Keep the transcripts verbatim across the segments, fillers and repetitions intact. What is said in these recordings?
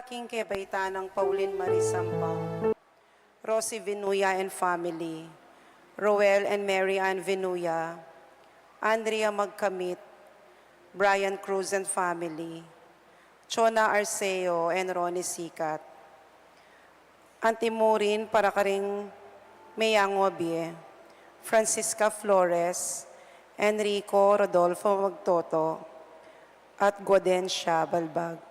King kebaitan nang Pauline Marie Sampang, Rosie Vinuya and family, Roel and Mary Ann Vinuya, Andrea Magkamit, Brian Cruz and family, Chona Arceo and Ronnie Sikat. Antimurin para karing meyangu a bie, Francisca Flores, Enrico Rodolfo Magtoto, at Guadencia Balbag.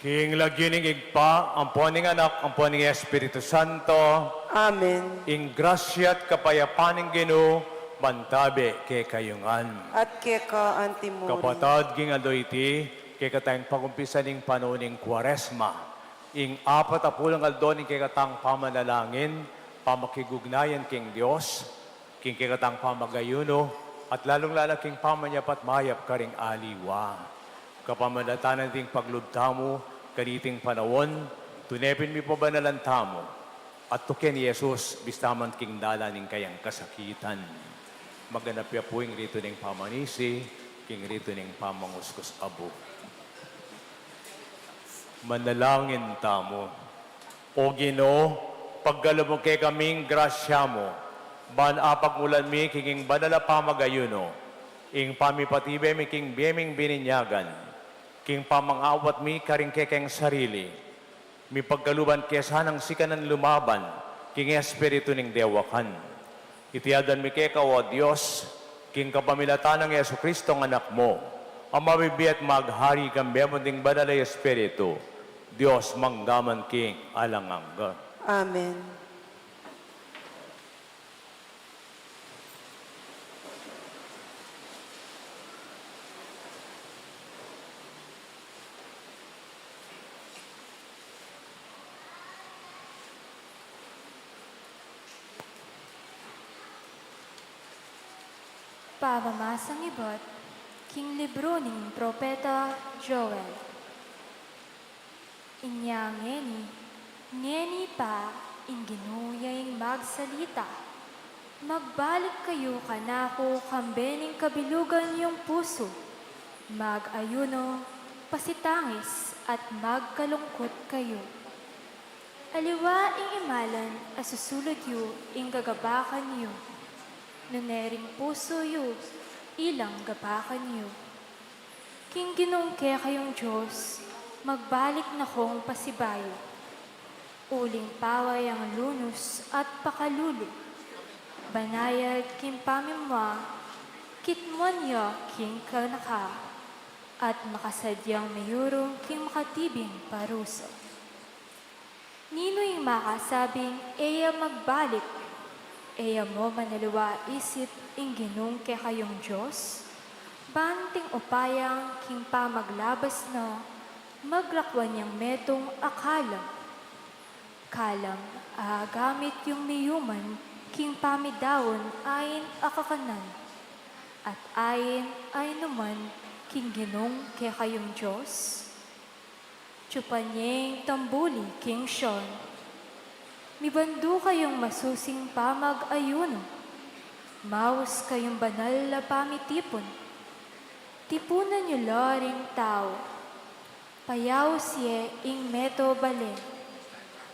Ing lagyu ning Ibpa, ampo ning Anak, ampo ning Espiritu Santo. Amen. Ing grasya at kapayapan ning Ginu, mantabe kekayu ngan. At keka antimurin. Kapatad, king aldo iti, kekatang pag-umpisa ning panaun ning Kuaresma, ing apat a pulung aldo ning kekatang pamanalangin, pamakigugnayan king Dios, king kekatang pamag-ayuno, at lalung-lala king pamanyapat mayap karing aliwa. Kapamilatan na niting paglub tamu kaniting panaun, tune pin mipabanalan tamu, at tuken i Jesus, bista man king dalan ning kayang kasakitan. Maganap ya pu ing ritu ning pamanisi, king ritu ning pamanguskos abu. Manalangin tamu. O Ginu, pagkalub mu kekami ing grasya mu, ban apagmulan mi king ing banal a pamag-ayuno, ing pamipatibe mi king bie ming bininyagan, king pamangawat mi karing kekeng sarili, mipagkaluban ke sanang sikanan lumaban king espiritu ning dewakan. Iti adwan mi keka, o Dios, king kapamilatan nang Jesucristo a Anak mu, a mabibie at maghari kambe mu ding Banal a Espiritu, Dios mangga man king alang angga. Amen. Pamamasang ibat king libru ning Propeta Joel. Inya ngeni, ngeni pa ing Ginu ya ing magsalita. Magbalik kayu kanaku kambe ning kabilugan yung pusu, mag-ayuno, pasitangis, at magkalungkut kayu. Aliwa ing imalan a susulud yu ing gagabakan yu, nune ring pusu yu ilang gabakan yu. King Ginung kekayung Dios, magbalik na kung pasibayu. Uling paway yang lunus at pakalulu, banayad king pamimua, kitmuan ya king kanaka, at makasadyang miyurung king makatibing parusa. Ninu ing makasabing e ya magbalik? E ya mu manaliwa isip ing Ginung kekayung Dios? Ban ting upayang king pamaglabas na, maglakuan yang metung a kalam. Kalam a agamit yung miyuman king pamidaun ain a kakanan, at ain a inuman king Ginung kekayung Dios? Tsupan ye ing tambuli king Sion. Mibandu kayung masusing pamag-ayuno. Maus kayung banal a pamitipun. Tipunan yu la ring tau. Payaus ye ing meto balen.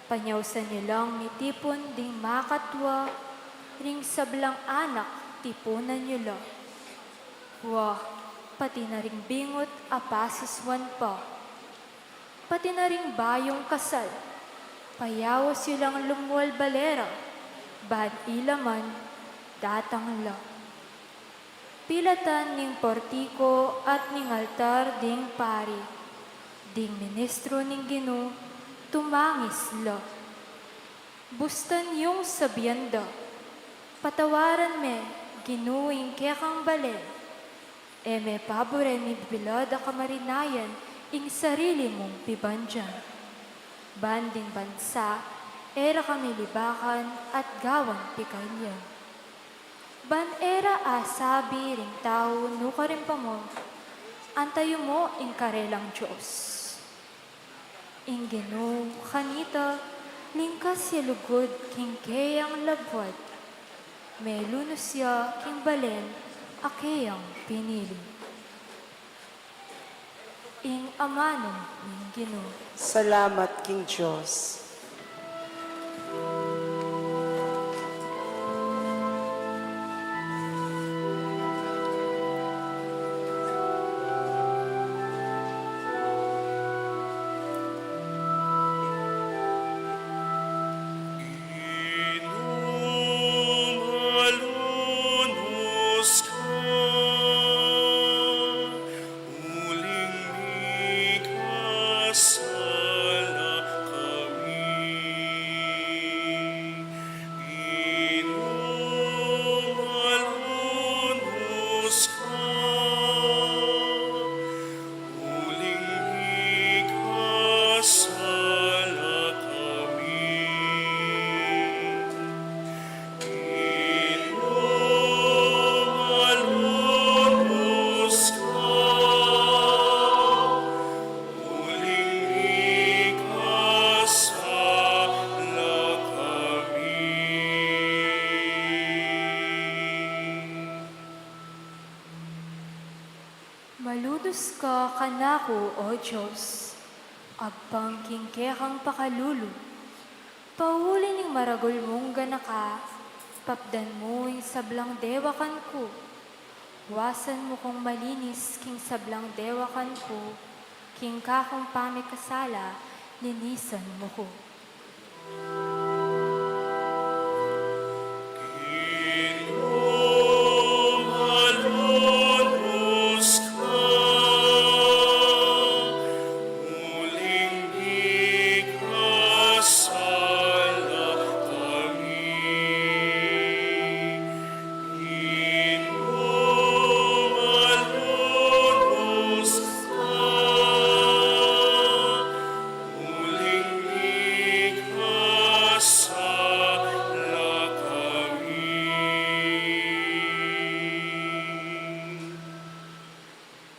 Panyausan yu lang mitipun ding makatua, ring sablang anak tipunan yu la. Wa, pati na ring bingut a pasuswan pa. Pati na ring bayung kasal, payaus yu lang lumual bale ra, ban ila man datang la. Pilatan ning portiko at ning altar ding pari, ding ministro ning Ginu, tumangis la. Bustan yung sabian da, patawaran me, Ginu, ing kekang balen. E me paburen mibilad a kamarinayan ing sarili mung pibandian. Ban ding bansa, e ra kami libakan at gawan pikanyan. Ban e ra asabi ring tau nukarin pa mu, antayu mu ing karelang Dios. Ing Ginu kanita, lingkas ya lugud king keyang labuad, melunus ya king balen a keyang pinili. Ing amanu ning Ginu. Salamat king Dios. Ginung malunus ka, uling mikasala. Lunus ka kanaku, O Dios, agpang king kekang pakalulu. Pauli ning maragul mung ganaka, papdan mu ing sablang dewakan ku. Wasan mu kung malinis king sablang dewakan ku, king kakung pamikasala, linisan mu ku.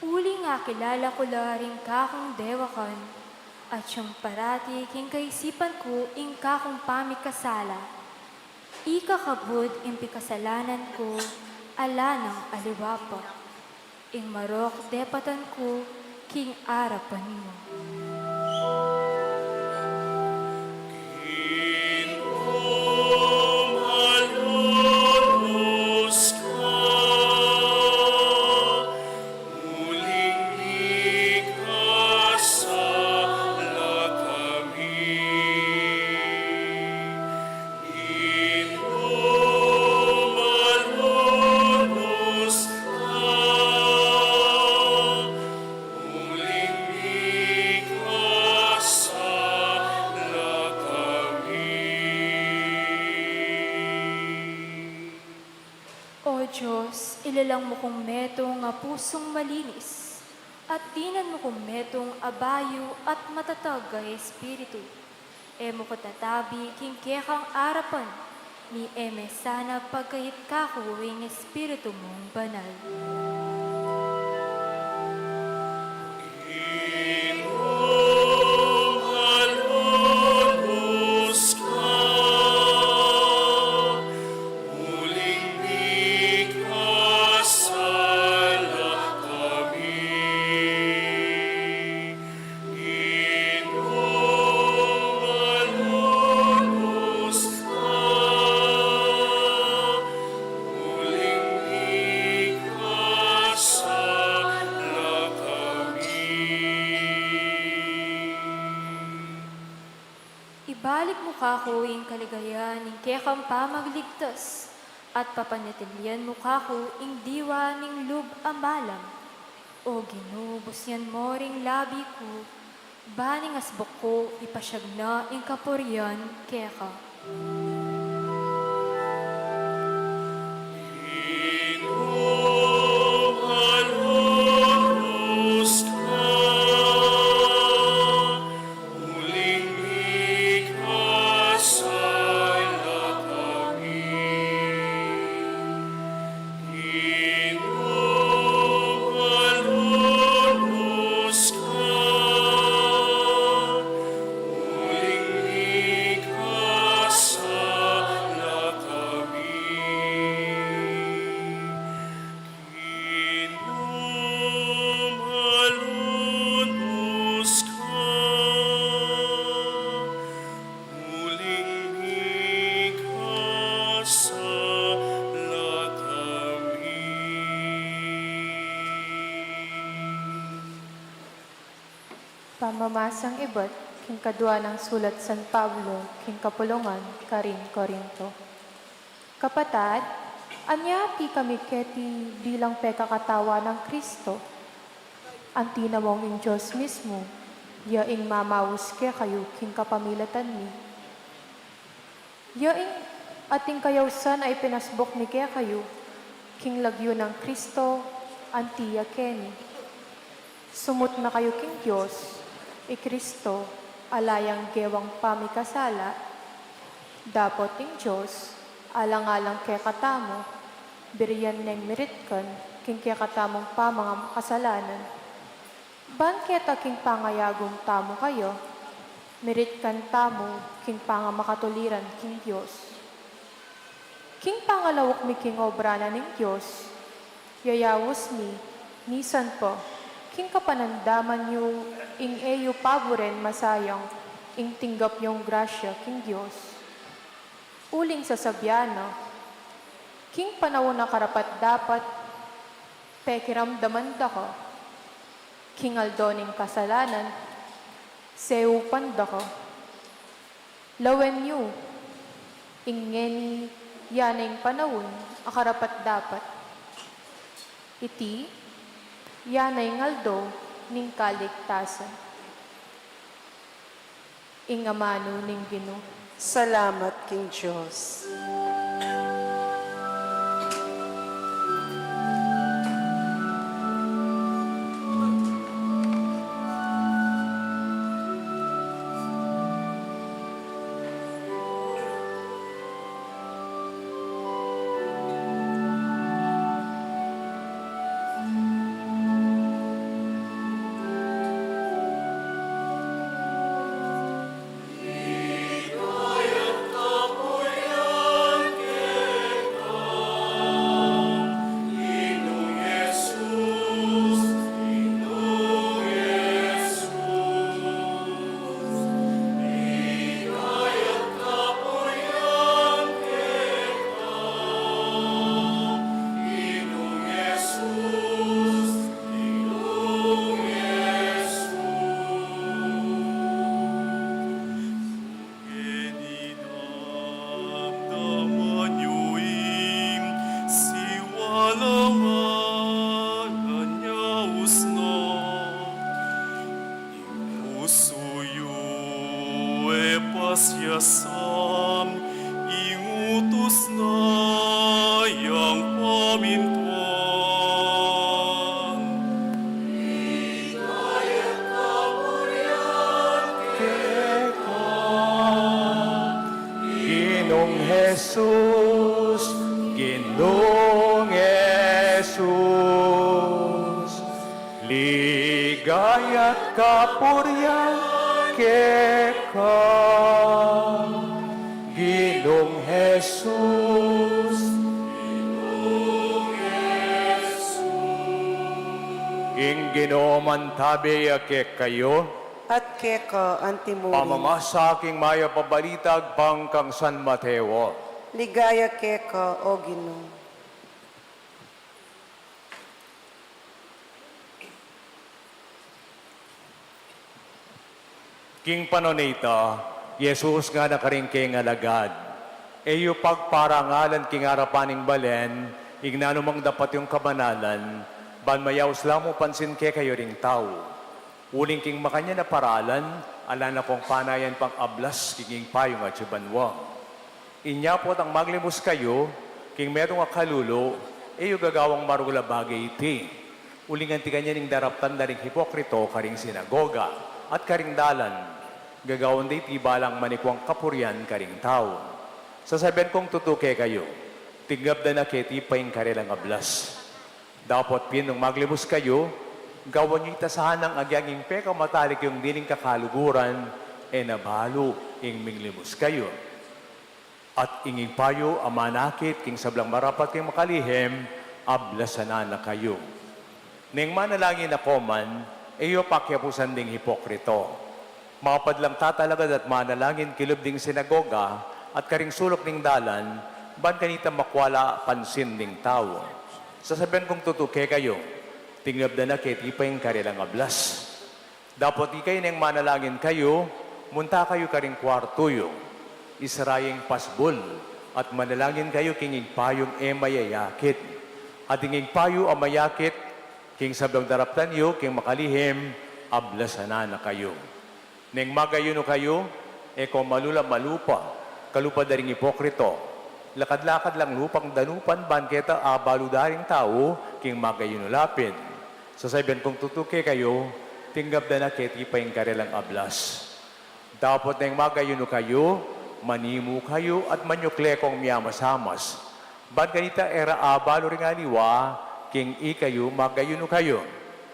Uling akilala ku la ring kakung dewakan, at yang parati king kaisipan ku ing kakung pamikasala. Ika kabud ing pikasalanan ku, ala nang aliwa pa. Ing marok depatan ku king arapan mu. O Dios, ilalang mu kung metung a pusung malinis, at dinan mu kung metung a bayu at matatag a espiritu. E mu ku tatabi king kekang arapan, ni e me sana pagkait kaku ing Espiritu mung Banal. Ibalik mu kaku ing kaligayan ning kekang pamagligtas, at papanatilian mu kaku ing diwa ning lub a malam. O Ginu, busyan mu ring labi ku, ban ing asbuk ku ipasiag na ing kapurian keka. Pamamasang ibat king kadua nang sulat San Pablo king kapulungan karing Corinto. Kapatad, anya pi kami keti bilang pekakatawan nang Kristo? Anti namung ing Dios mismu, ya ing mamaus kekayu king kapamilatan mi. Ya ing ating kayausan a ipinasbuk mi kekayu, king lagyu nang Kristo, anti ya keni. Sumut na kayu king Dios, i Kristo, ala yang gewang pamikasala, dapot ing Dios, alang-alang kekatamu, birian neng miritkan king kekatamung pamangamakasalanan. Ban keta king pangayagum tamu kaya, miritkan tamu king pangamakatuliran king Dios. King pangalauk mi king obra na ning Dios, yayaus mi, misan pa, King kapanandaman yu ing e yu paburen masayang ing tinggap yung grasya king Dios. Uling sasabian na, king panaun a karapat-dapat, pekiramdaman da ka, king aldo ning kasalanan, seupan da ka. Lawen yu, ing ngeni ya na ing panaun a karapat-dapat. Iti ya na ing aldo ning kaligtasan. Ing amanu ning Ginu. Salamat king Dios. Ngeni damdaman yu ing siwala a nyaus na. Ing pusu yu e pasiasam ing utus na yang pamintuan. Ligaya at kapurian keka, Ginung Jesus, Ginung Jesus. Ligaya at kapurian keka, Ginung Jesus. Ing Ginu mantabe ya kekayu. At keka antimurin. Pamamasa king mayap a balita agpang kang San Mateo. Ligaya keka, O Ginu. King panaun a ita, i Jesus ngana karing kayang alagad, "E yu pagparangalan king arapan ning balen ing nanumang dapat yung kabanalan, ban mayaus la mung pansin kekayu ring tau. Uling king makanyan a paralan, ala na kong panayan pang ablas king ing payung atyu banua. Inya potang maglimus kayu king metung a kalulu, e yu gagawang maragul a bage iti. Uling anti kanyan ing daraptan da ring hipokrito karing sinagoga at karing dalan. Gagawan da iti balang manikuang kapurian karing tau. Sasabian kung tutu kekayu, tinggap da na keti pa ing karelang ablas. Dapot pin nung maglimus kayu, gawan yu ita sanang agyang ing pekamatalik yung dining kakaluguran, e na balu ing minglimus kayu. At ing ing payu a manakit king sablang marapat king makalihim, ablasan na na kayu. Neng manalangin na koman, e yu pakiapusan ding hipokrito. Mapad lang tatalagad at manalangin kilub ding sinagoga at karing suluk ning dalan, ban kanita makua la pansin ding tau. Sasabian kung tutu kekayu, tinggap da na keti pa ing karelang ablas. Dapot ikayu neng manalangin kayu, munta kayu karing kuartu yu, isara yu ing pasbul, at manalangin kayu king ing payung e mayayakit. At ing ing payu a mayakit king sablang daraptan yu king makalihim, ablasan na na kayu. Neng mag-ayunu kayu, e ko malula malupa, kalupa da ring ipokrito. Lakad-lakad lang lupang danupan ban keta abalu da ring tau king mag-ayunu la pin. Sasabian kung tutu kekayu, tinggap da na keti pa ing karelang ablas. Dapot neng mag-ayunu kayu, manimu kayu at manyukle kong miamasamas. Ban kanita e ra abalu ring aliwa king ikayu mag-ayunu kayu.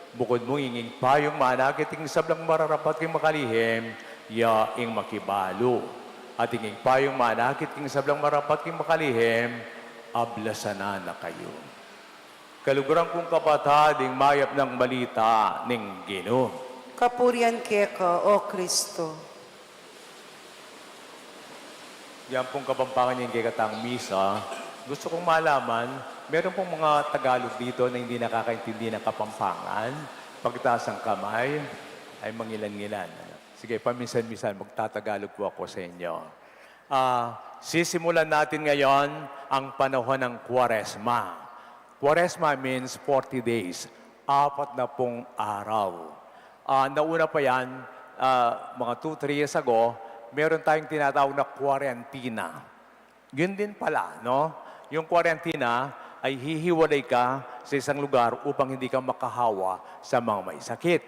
Bukud mung ing ing payung manakit king sablang mararapat king makalihim, ya ing makibalu. At ing ing payung manakit king sablang marapat king makalihim, ablasan na na kayu. Kaluguran kung kapatad, ing mayap nang balita ning Ginu. Kapurian keka, O Kristo. Yan pong Kapampangan ing kekatang misa. Gusto kong malaman, meron pong mga Tagalog dito na hindi nakakaintindi ng Kapampangan? Pagtaas ang kamay ay mangilan-ngilan. Sige, paminsan-minsan magtatagalog po ako sa inyo. Ah, sisimulan natin ngayon ang panahon ng Kuwaresma. Kuwaresma means forty days, apat na pung araw. Ah, nauna pa yan, ah, mga two, three years ago, meron tayong tinatawag na kwarentina. Yun din pala, no? Yung kwarentina ay hihiwalay ka sa isang lugar upang hindi ka makahawa sa mga may sakit.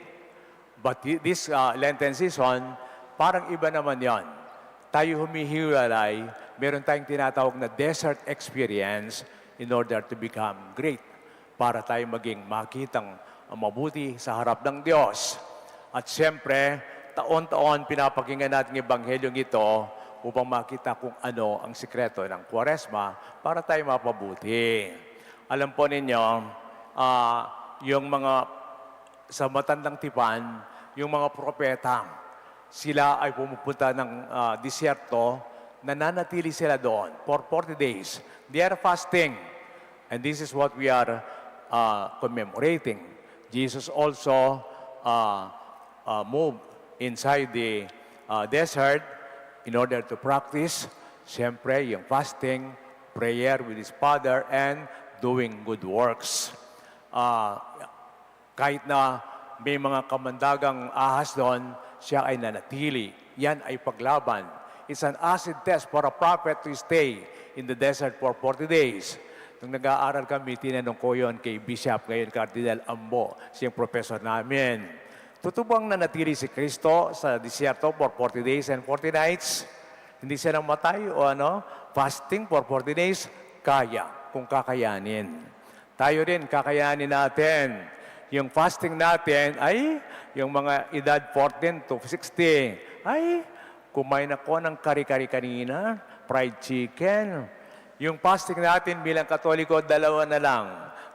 But thi-, this, uh, Lenten season, parang iba naman yon. Tayo humihiwalay, meron tayong tinatawag na desert experience in order to become great, para tayo maging makitang mabuti sa harap ng Diyos. At siyempre, taon-taon pinapakinggan natin ang Ebanghelyong ito upang makita kung ano ang sikreto ng Kuwaresma para tayo mapabuti. Alam po ninyo, ah, yung mga sa Matandang Tipan, yung mga propeta, sila ay pumupunta ng, ah, disyerto, nananatili sila doon for forty days. They are fasting. And this is what we are, ah, commemorating. Jesus also, ah, ah, moved inside the, ah, desert in order to practice, siyempre, yung fasting, prayer with his Father, and doing good works. Ah, kahit na may mga kamandagang ahas doon, siya ay nanatili. Yan ay paglaban. It's an acid test for a prophet to stay in the desert for forty days. Nung nag-aaral kami, tinanong ko yon kay Bishop, ngayon Cardinal Ambo, siyang professor namin. Totoo bang nanatili si Kristo sa disyerto for forty days and forty nights? Hindi siya namatay o ano? Fasting for forty days? Kaya, kung kakayanin. Tayo rin, kakayanin natin. Yung fasting natin ay yung mga edad fourteen to sixty. Ay, kumain ako ng kare-kare kanina, fried chicken. Yung fasting natin bilang Katoliko, dalawa na lang.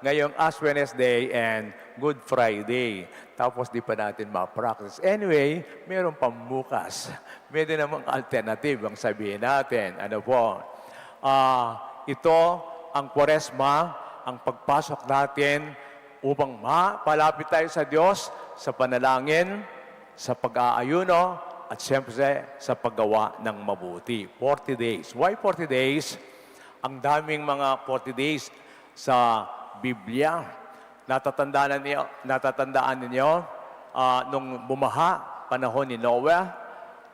Ngayong Ash Wednesday and Good Friday. Tapos di pa natin ma-practice. Anyway, meron pang bukas. Meron namang alternative ang sabihin natin. Ano po? Ah, ito ang Kwaresma, ang pagpasok natin upang mapalapit tayo sa Diyos sa panalangin, sa pag-aayuno, at siyempre sa paggawa ng mabuti. Forty days. Why forty days? Ang daming mga forty days sa Biblia. Natatandaan ninyo, natatandaan ninyo, ah, nung bumaha, panahon ni Noah,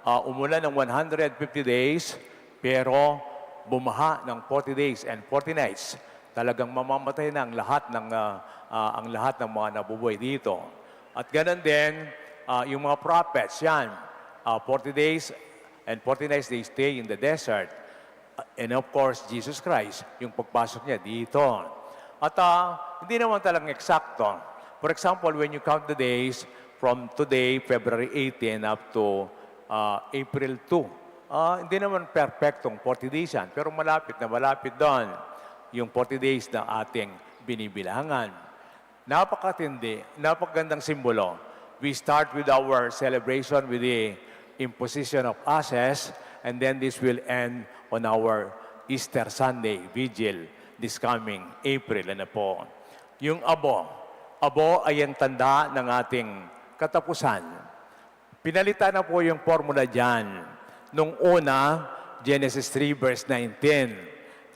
ah, umulan ng one hundred fifty days, pero bumaha ng forty days and forty nights. Talagang mamamatay na ang lahat ng, ah, ah, ang lahat ng mga nabubuhay dito. At ganun din, ah, yung mga prophets, yan, ah, forty days and forty nights they stay in the desert. And of course, Jesus Christ, yung pagpasok niya dito. At, ah, hindi naman talagang eksakto. For example, when you count the days from today, February eighteen, up to, ah, April two, ah, hindi naman perpektong forty days yan, pero malapit na malapit doon yung forty days na ating binibilangan. Napakatindi, napakagandang simbolo. We start with our celebration with the imposition of ashes, and then this will end on our Easter Sunday vigil this coming April. Ano po? Yung abo. Abo ay ang tanda ng ating katapusan. Pinalitan na po yung formula diyan. Nung una, Genesis three verse nineteen,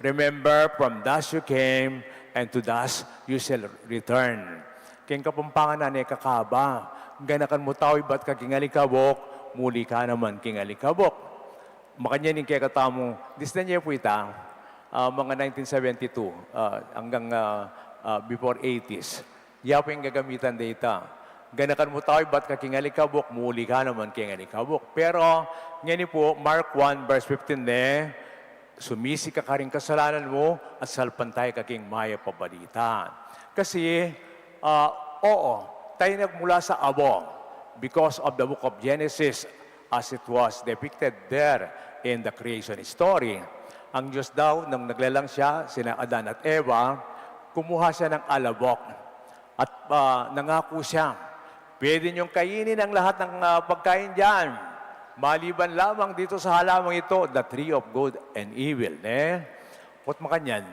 "Remember, from dust you came, and to dust you shall return." King Kapampangan, nanung kaba, ganakan mu tau ibat ka king alikabok, muli ka naman king alikabok. Makanyan ing kekatamu, disnan ye pu ita, ah, mga nineteen seventy-two, ah, hanggang, ah, ah, before eighties. Ya pu ing gagamitan de ita. Ganakan mu tau ibat ka king alikabok, muli ka naman king alikabok. Pero, ngeni pu, Mark one verse fifteen ne, "Sumisi ka karing kasalanan mu at salpantaya ka king mayap a balita." Kasi, ah, oo, tayo nagmula sa abo because of the book of Genesis as it was depicted there in the creation story. Ang Diyos daw, nung naglalang siya, sina Adan at Eva, kumuha siya ng alabok at, ah, nangako siya, "Pwede niyong kainin ang lahat ng, ah, pagkain diyan, maliban lamang dito sa halamang ito, the tree of good and evil," ne? Put makanyan,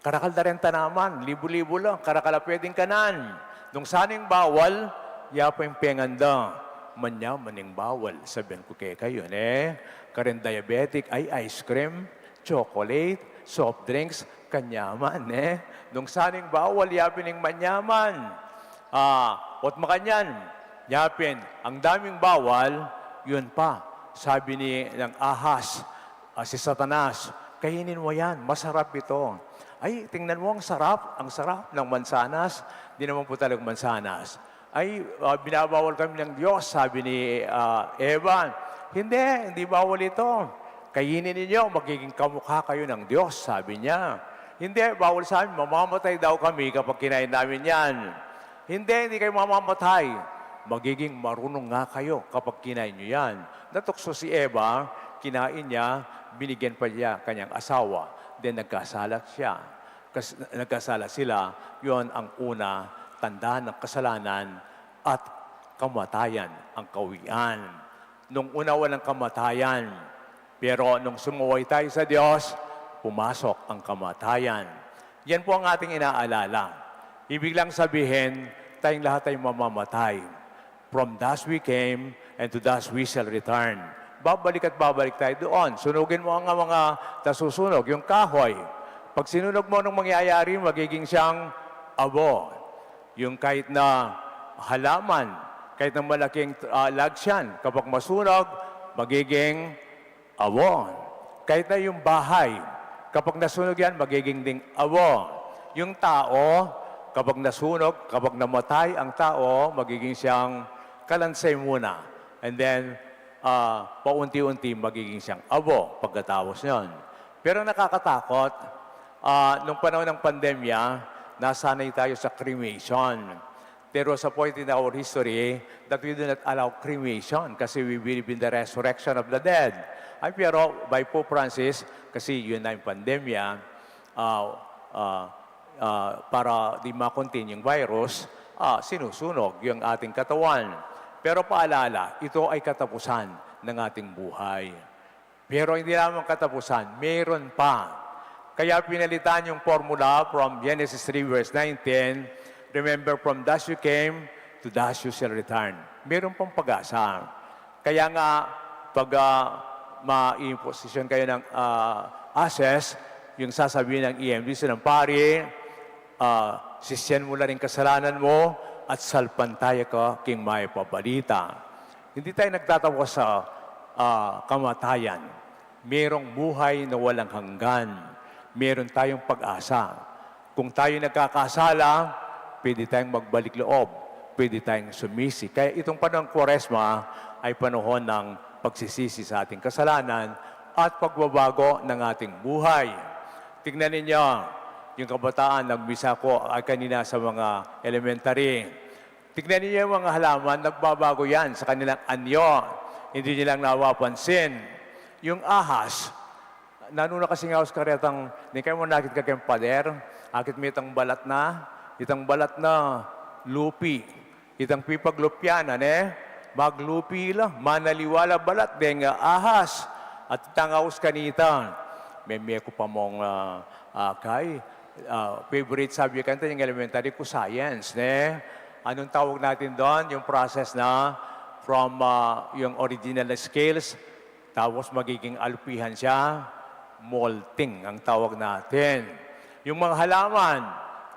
karakal da ring tanaman, libu-libu la, karakal a pwedeng kanan. Nung sana ing bawal, ya pa ing pengan da, "Manyaman ing bawal, sabian ku kekayu, ne? Karing diabetic, ay ice cream, chocolate, soft drinks, kanyaman, ne? Nung sana ing bawal, ya pin ing manyaman." Ah, put makanyan, ya pin, ang daming bawal, yun pa, sabi ni, ng ahas, ah, si Satanas, "Kainin mo yan, masarap ito." "Ay, tingnan mo, ang sarap, ang sarap ng mansanas." Di naman po talagang mansanas. "Ay, ah, binabawal kami ng Diyos," sabi ni, ah, Eva. "Hindi, hindi bawal ito. Kainin ninyo, magiging kamukha kayo ng Diyos," sabi niya. "Hindi, bawal sa amin, mamamatay daw kami kapag kinain namin yan." "Hindi, hindi kayo mamamatay. Magiging marunong nga kayo kapag kinain nyo yan." Natukso si Eva, kinain niya, binigyan pa niya kanyang asawa. Then nagkasala siya. Kas-, nagkasala sila, yon ang una, tanda ng kasalanan at kamatayan ang kawian. Nung una walang kamatayan, pero nung sumuway tayo sa Diyos, pumasok ang kamatayan. Yan po ang ating inaalala. Ibig lang sabihin, tayong lahat ay mamamatay. "From dust we came, and to dust we shall return." Babalik at babalik tayo doon. Sunugin mo ang mga nasusunog, yung kahoy. Pag sinunog mo, anong mangyayari? Magiging siyang abo. Yung kahit na halaman, kahit na malaking, ah, lagsyan, kapag masunog, magiging abo. Kahit na yung bahay, kapag nasunog yan, magiging ding abo. Yung tao, kapag nasunog, kapag namatay ang tao, magiging siyang kalansay muna. And then, ah, paunti-unti magiging siyang abo pagkatapos nun. Pero nakakatakot, ah, nung panahon ng pandemya, nasanay tayo sa cremation. There was a point in our history that we do not allow cremation kasi we believe in the resurrection of the dead. Ay, pero by Pope Francis, kasi yun na yung pandemya, ah, ah, ah, para di ma-contain yung virus, ah, sinusunog yung ating katawan. Pero paalala, ito ay katapusan ng ating buhay. Pero hindi lamang katapusan, meron pa. Kaya pinalitan yung formula from Genesis three verse nineteen, "Remember, from dust you came, to dust you shall return." Meron pang pag-asa. Kaya nga, pag, ah, ma-imposition kayo ng, ah, ashes, yung sasabihin ng E M D, ng pari, ah, "Sisian mo la ring kasalanan mo at salpantaya ka king mayap a balita." Hindi tayo nagtatapos sa, ah, kamatayan. Merong buhay na walang hanggan. Meron tayong pag-asa. Kung tayo nagkakasala, pwede tayong magbalik loob. Pwede tayong sumisi. Kaya itong panahon ng Kwaresma ay panahon ng pagsisisi sa ating kasalanan at pagbabago ng ating buhay. Tingnan ninyo, yung kabataan, nagmisa ko, ah, kanina sa mga elementary. Tignan ninyo yung mga halaman, nagbabago yan sa kanilang anyo. Hindi nilang napapansin. Yung ahas, nanu na kasi nga ahas karetang, ni kayu mo nakit ka keng pader, akit mi itang balat na, itang balat na, lupi, itang pipaglupyan, ne? Maglupi la, manaliwa la balat, deng ahas, at itang ahas kanita. Meme ku pa mong, ah, ah, kay, ah, favorite subject kanita yung elementary ku, science, ne? Anong tawag natin doon? Yung process na from, ah, yung original na scales, tapos magiging alupihan siya, molting ang tawag natin. Yung mga halaman,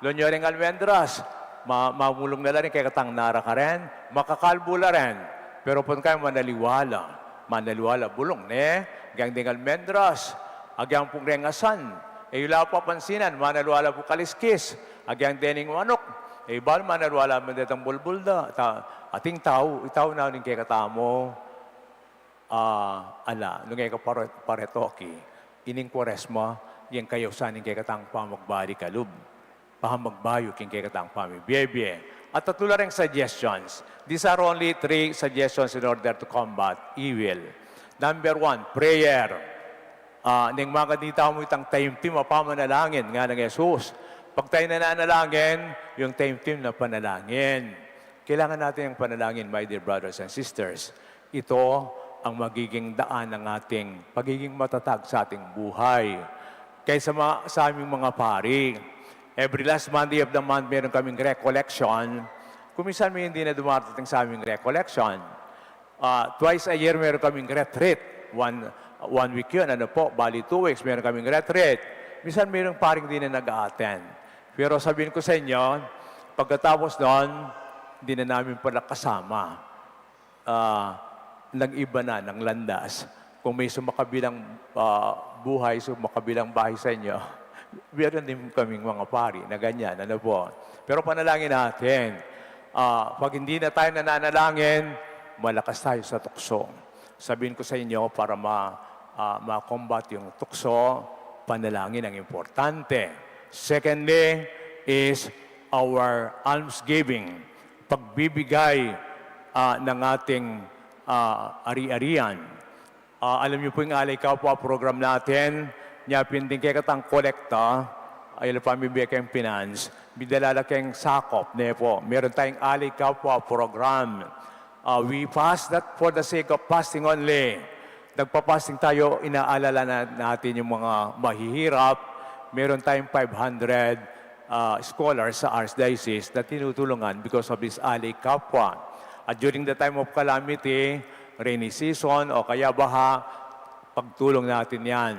lunyo ring almendras, ma-, mamulung na la rin, kekatang nara ka rin, makakalbo la rin. Pero pun kaya manaliwa la, manaliwa la bulung, ne? Agyang ding almendras, agyang pung reng asan, e yu la papansinan, manaliwa la pu kaliskis, agyang dening manuk, e bal manaliwa la man detang bulbul da, ta-, ating tau, itau na ning kekatamu, ah, ala, nung e ka pare-, paretoke, ining Kwaresma, yang kayausan ning kekatang pamagbalik a lub. Pamagbayu king kekatang pamibie-bie. At tatlu la reng suggestions. These are only three suggestions in order to combat evil. Number one, prayer. Ah, neng magad ita mu itang taimtim a pamanalangin, nganang Jesus. Pag tayo nananalangin, yung taimtim na panalangin. Kailangan natin yung panalangin, my dear brothers and sisters. Ito ang magiging daan ng ating pagiging matatag sa ating buhay. Kaysa ma-, sa aming mga pari, every last Monday of the month, meron kaming recollection. Kung minsan may hindi na dumarating sa aming recollection, ah, twice a year meron kaming retreat. One, one week yun, ano po, bali two weeks meron kaming retreat. Minsan meron paring di na nag-a-attend. Pero sabihin ko sa inyo, pagkatapos nun, di na namin pala kasama. Ah, nag-iba na ng landas. Kung may sumakabilang, ah, buhay, sumakabilang bahay sa inyo, meron din kaming mga pari na ganyan, ano po. Pero panalangin natin. Ah, pag hindi na tayo nananalangin, malakas tayo sa tukso. Sabihin ko sa inyo, para ma-, ah, ma-combat yung tukso, panalangin ang importante. Secondly is our almsgiving, pagbibigay, ah, ng ating, ah, ari-arian. Ah, alam niyo po yung Alay Kapwa program natin, nya pin ding kekatang kolekta, ay pamibigay kayong finance, midala la keng sakop, ne po. Meron tayong Alay Kapwa program. Ah, we fast not for the sake of fasting only. Nagpa-fasting tayo, inaalala na natin yung mga mahihirap. Meron tayong five hundred, ah, scholars sa Archdiocese na tinutulungan because of this Alay Kapwa. At during the time of calamity, rainy season, o kaya baha, pagtulong natin yan.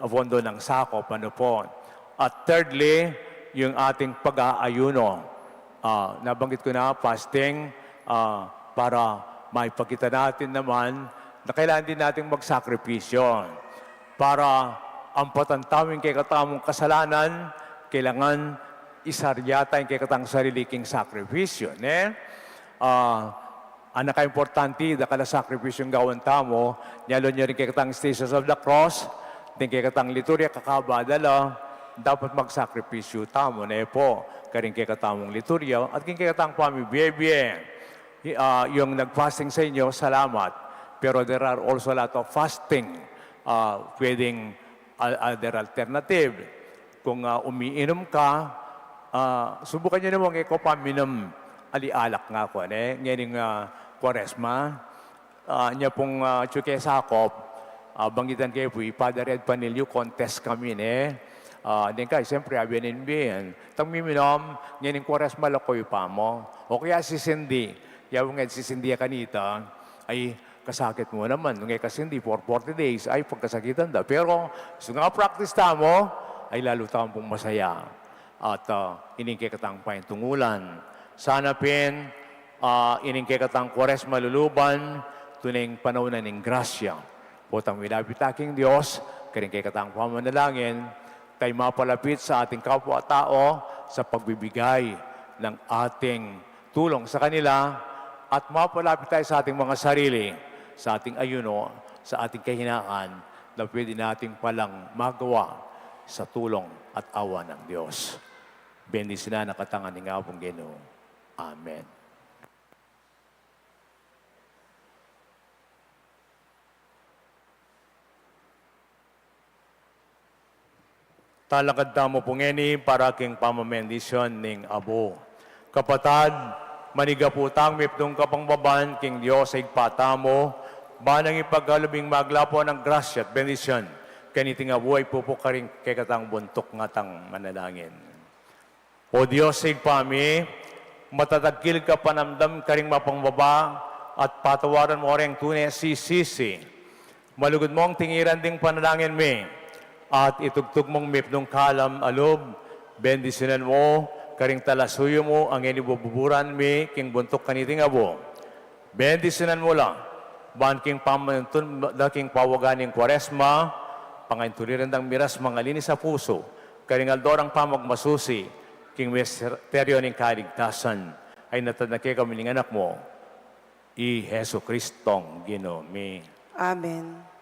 Pondo ng sakop, ano po. At thirdly, yung ating pag-aayuno. Ah, nabanggit ko na, fasting, ah, para maipakita natin naman na kailangan din nating magsakripisyo. Para ampatan tamu ing kekatamung kasalanan, kailangan isarya ta ing kekatang sarili king sakripisyo, ne? Ah, Anakaimportante, dakal a sakripisyung gawan tamu, nyalo nya ring kekatang Stations of the Cross, ding kekatang liturya, kakabada la, dapat magsakripisyu tamu, ne po, karing kekatamung liturya, at king kekatang pamibie-bie. I-, ah, yung nag-fasting sa inyo, salamat. Pero there are also a lot of fasting, ah, pwedeng al-, other alternative. Kung, ah, umiinom ka, ah, subukan nyo naman, e ko paminum ali alak nga ku, ne? Ngening, ah, Kuaresma, ah, nya pung, ah, atyu ke sakop, ah, banggitan ke pu i Father Ed Panilio, contest kami, ne? Ah, deng ka, siyempre, abe ning bien. Tang miminum, ngening Kuaresma, lakoy pa mu. O kaya sisindi, ya pung e sisindi a kanita, ay, kasakit mu naman. Nung e kasindi for forty days, ay, pagkasakitan da. Pero, so nga practice tamu, ay, lalu tamu pung masaya. At, ah, ining kekatang paintungulan. Sana pin, ah, ining kekatang Kuaresma luluban, tune ing panaun na ning grasya. Potang milapit ta king Dios, karing kekatang pamanalangin, tayo mapalapit sa ating kapwa-tao sa pagbibigay ng ating tulong sa kanila at mapalapit tayo sa ating mga sarili, sa ating ayuno, sa ating kahinaan na pwede nating palang magawa sa tulong at awa ng Diyos. Bendisyonan na ka ta ngan ning Apung Ginu. Amen. Talakad tamu pu ngeni para king pamamendisyon ning abu. Kapatad, manigapu tang mipnung kapangbaban king Dios a Ibpa tamu, ban nang ipagkalub ing maglapo nang grasya at bendisyon kaniting abu a ipupu karing kekatang buntuk ngatang manalangin. O Dios, Ibpa mi, matatagkil ka panamdam karing mapangbaban at patawaran mu reng tune sisisi. Malugud mung tingiran ding panalangin mi, at itugtug mung mipnung kalam a lub, bendisyunan mu karing talasuyu mu a ngeni buburan mi king buntuk kaniting abu. Bendisyunan mu la, ban king pamantun da king pawagan ning Kuaresma, pangaintuliran dang miras mangalini sa pusu, karing aldo rang pamagmasusi, king misteryo ning kaligtasan, a inatad na kekami ning Anak mu, i Jesucristong Ginu mi. Amen.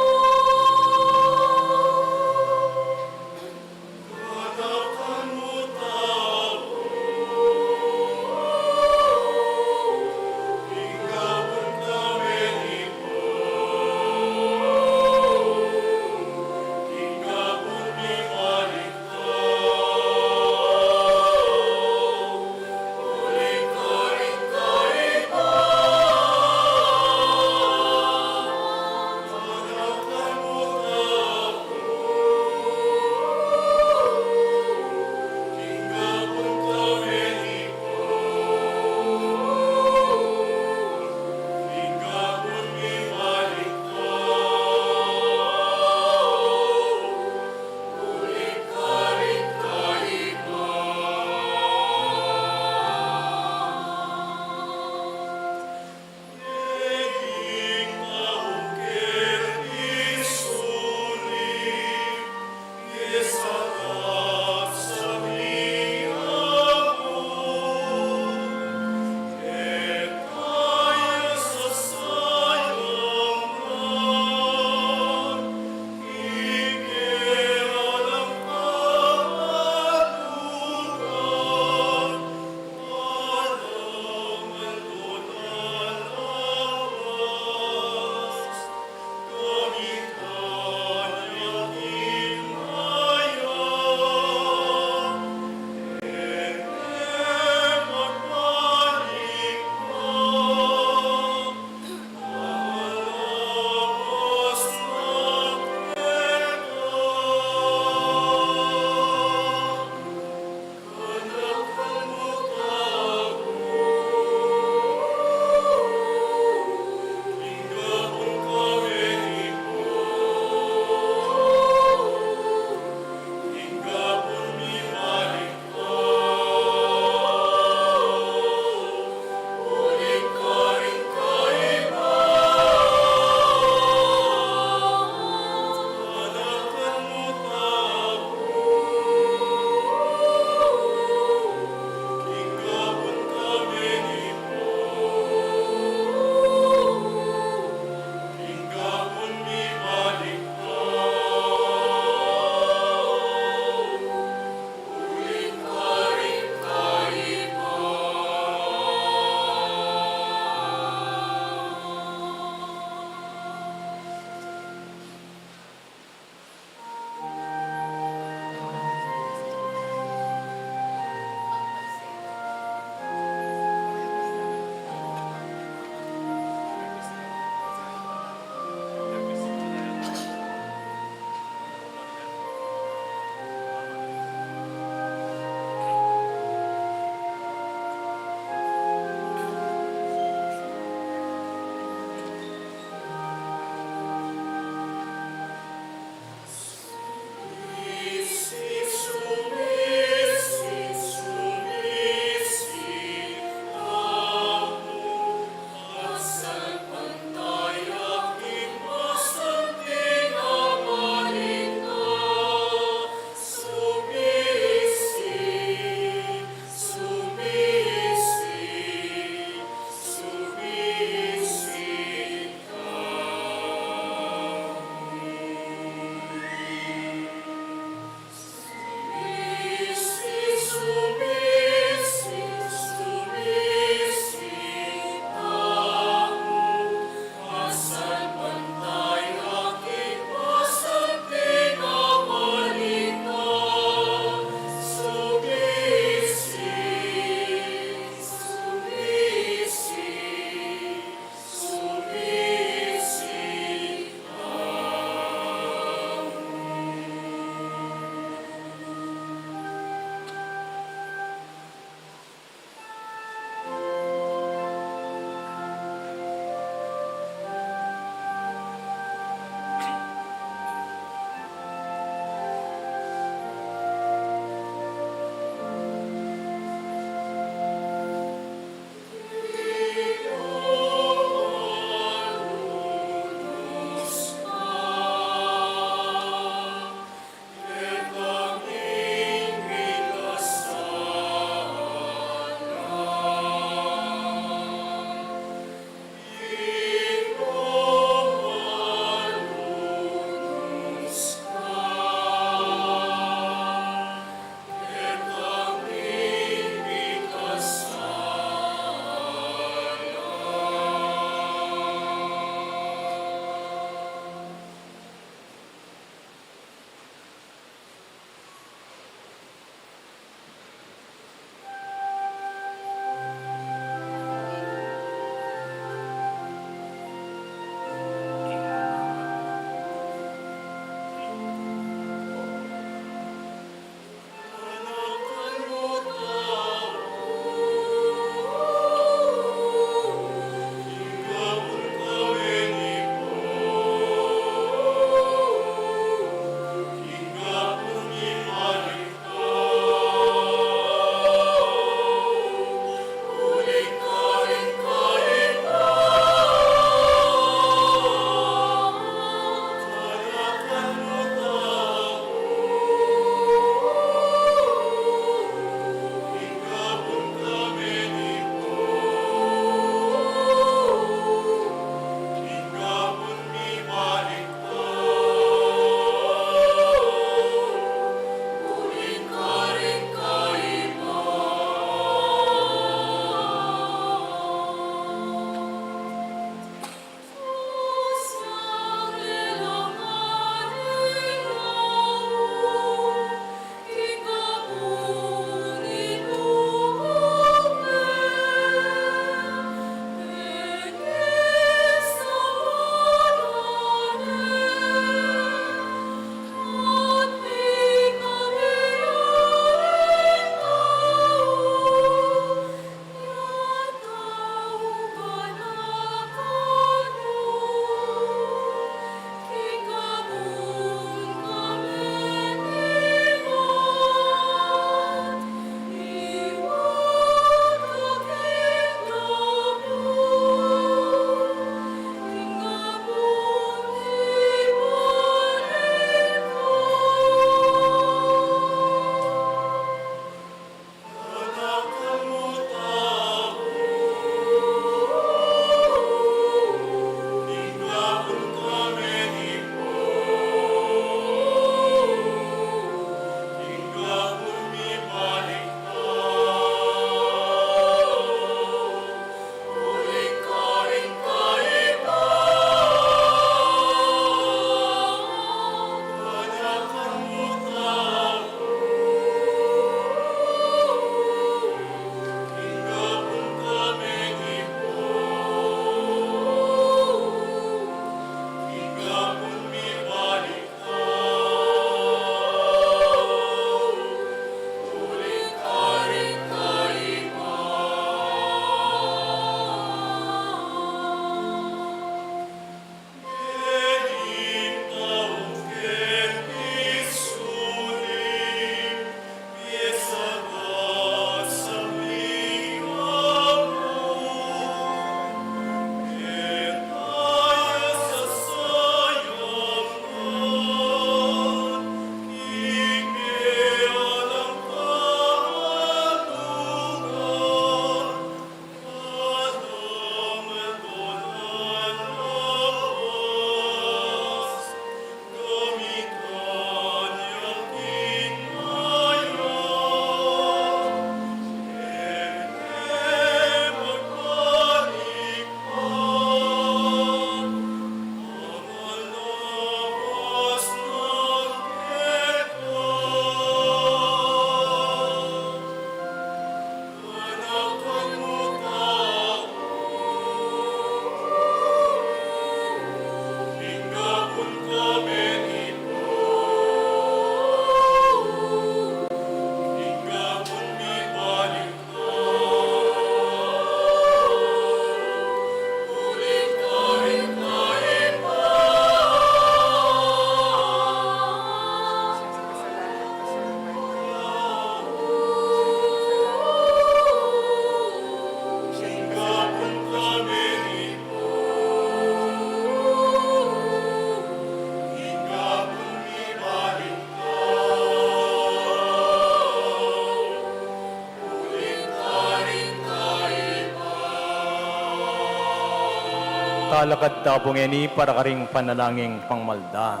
Alakad ta pu ngeni para karing panalangin pangmalda.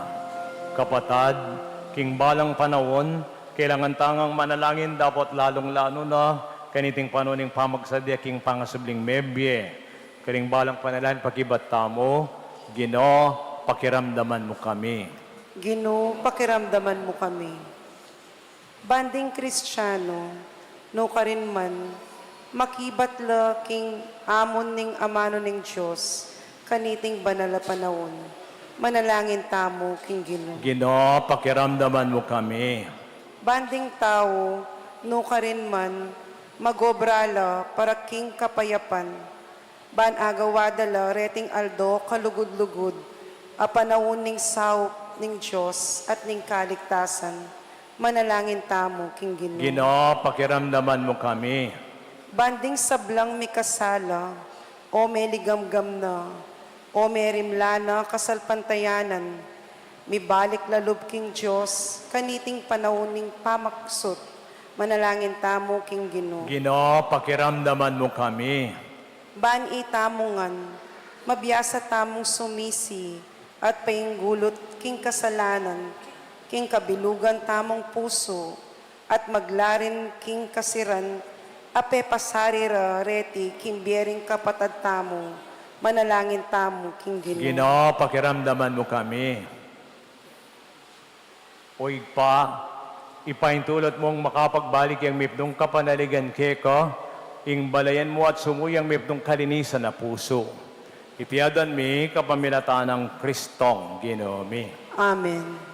Kapatad, king balang panaun, kailangan tang manalangin dapot lalung-lalu na kaniting panaun ning pamagsadya king pangasubling mebie. Karing balang panalangin pakibat tamu, Ginu, pakiramdaman mu kami. Ginu, pakiramdaman mu kami. Ban ding Kristiano, nukarin man, makibat la king amun ning amanu ning Dios, kaniting banal a panaun. Manalangin tamu king Ginu. Ginu, pakiramdaman mu kami. Ban ding tau, nukarin man, magobra la para king kapayapan. Ban agawa da la reting aldo kalugud-lugud, a panaun ning saup ning Dios at ning kaligtasan. Manalangin tamu king Ginu. Ginu, pakiramdaman mu kami. Ban ding sablang mikasala, o meligamgam na, o merimla na kasalpantayanan, mibalik la lub king Dios, kaniting panaun ning pamakusut. Manalangin tamu king Ginu. Ginu, pakiramdaman mu kami. Ban itamu ngan, mabiasa tamung sumisi at painggulut king kasalanan, king kabilugan tamung pusu, at maglarin king kasiran a pepasari ra reti king bie ring kapatad tamu. Manalangin tamu king Ginu. Ginu, pakiramdaman mu kami. O Ibpa, ipaintulot mung makapagbalik yang mipnung kapanaligan keka, ing balayan mu at sumu yang mipnung kalinisan a pusu. Iti adwan mi kapamilatan nang Kristong Ginu mi. Amen.